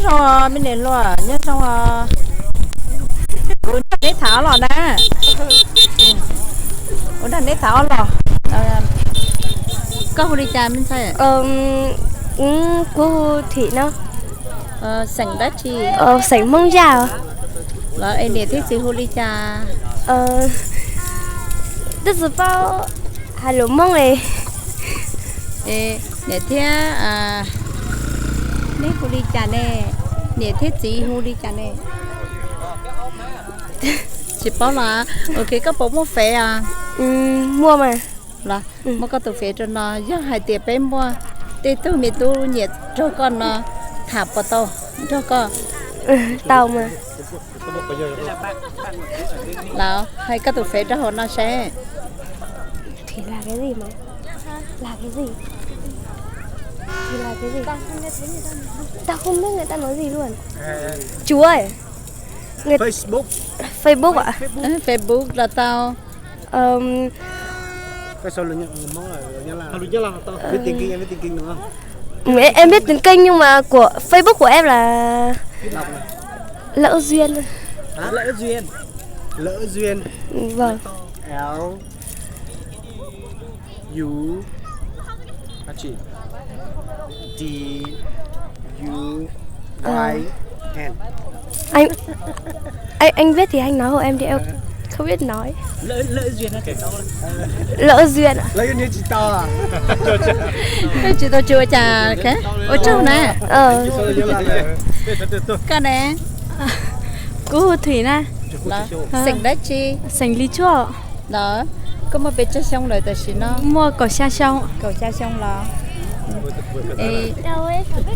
Os, me niam hluas nyob zoo os. Kuv nrog neb tham ob los na. Kuv nrog neb tham ob los. Koj hu li cas me ntxhais? Kuv hu Thim no. Xeem dab tsi? Xeem Hmoob Yaj. Los es niam thiab txiv hu li cas? Twb tsis paub hais lus Hmoob li. Niam thiab, neb hu li cas ne? Niam thiab txiv hu li cas ne? Tsis paub los? Ok, koj puas muaj fev os? Muaj mas. Los muab koj tus fev rau no, yog hais tias peb muaj tej tug me tub nyiam nrog koj no, tham puas tau nrog koj? Tau mas. Los hais koj tus fev rau hauv no seb. Thì là cái gì mà? Là cái gì? Thì là cái gì? Tao không biết người ta nói gì luôn. Chúa ơi. Người... Facebook. Facebook ạ? Facebook los tau. Ờm, Em, em biết tiếng Kinh nhưng mà của Facebook của em là Lỡ Duyên. Lỡ Duyên. Lỡ Duyên. Vâng. L U D U Y N. Anh, anh anh viết thì anh nói hộ em đi, em không biết nói. Lỡ duyên á, kẻ xấu á. Lỡ duyên ạ. Lỡ duyên thì tao à? Koj tsis tau tsis ua cas, ua tsaug na. Koj ne? Kuv hu Thim na. Xeem dab tsi? Xeem Lis Tshuaj. Los, koj muaj pes tsawg xyoo lawm tam sim no? Muaj kaum xya xyoo. Kaum xya xyoo los?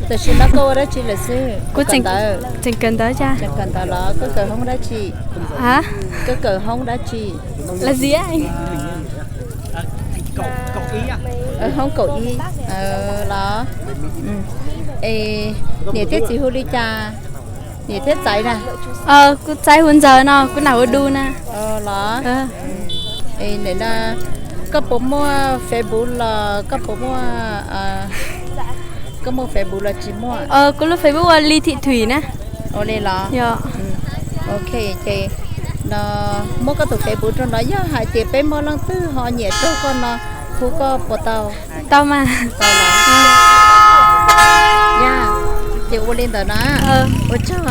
Tam sim no koj ua dab tsi lawm xwb? Kuv tseem kawm ntawv. Tseem kawm ntawv los? Koj kawm hoob dab tsi? Hả? Koj kawm hoob dab tsi? Là gì á anh? Hoob kaum ib los? Es niam thiab txiv hu li cas? Niam thiab txaiv na? Kuv txaiv hu Ntxawg no, kuv nam hu Du na. Los? Nim no koj puas muaj Facebook los koj puas muaj, koj muaj Facebook los tsis muaj? Kuv lub Facebook ua Li Thị Thủy na. Ua li los? Yog. Ok, ces no muab koj tus Facebook rau no, yog hais tias peb muaj leej twg ho nyiam rau koj no, hu koj puas tau? Tau mas. Tau los? Yog, ces ua li ntawd na. Ua tsaug.